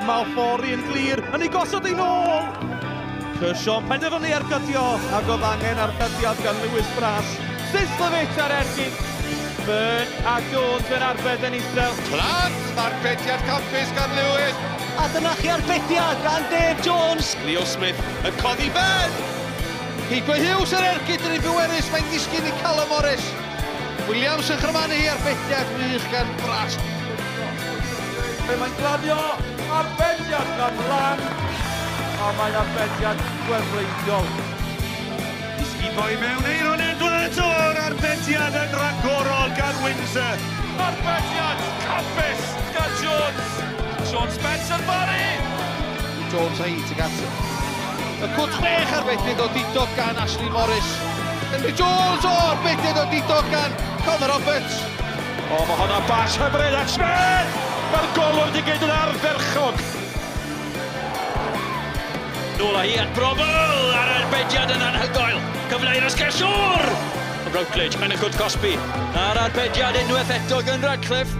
Mae Ofori yn glir, yn ei gosod ei nôl! Kershaw'n penderfynu ergydio, ac oedd angen ergydiad gan Lewis Brass. Sislovic ar ergyd. Byrne a Jones yn arbed yn isel. Plant! Arbediad campus gan Lewis. A dyna chi arbediad gan Dave Jones. Leo Smith yn codi ben! Heibio Hughes ar ergyd yn ei bwerus, mae'n disgyn i Callum Morris. Williams yn chyrmanu hi, arbediad wych gan Brass. Fe mae'n glanio, arbediad gan Lang, a mae'n arbediad gwefreiddiol. Isgubo i mewn, Eiron Edwards o'r arbediad yn ragorol gan Windsor. Arbediad campus gan Jones. Sean Spencer Barry. Jones a hi tuag ato. Y cwt 6 arbediad o didog gan Ashley Morris. Henry Jones o arbediad o didog gan Connor Roberts. O, mae hwnna bas hyfryd at Smith! Mae'r golwr wedi gwneud yn ardderchog. Nôl â hi at Brobl a'r arbediad yn anhygoel. Cyfle i'r asgellwr! Routledge yn y cwt cosbi. A'r arbediad unwaith eto gan Radcliffe.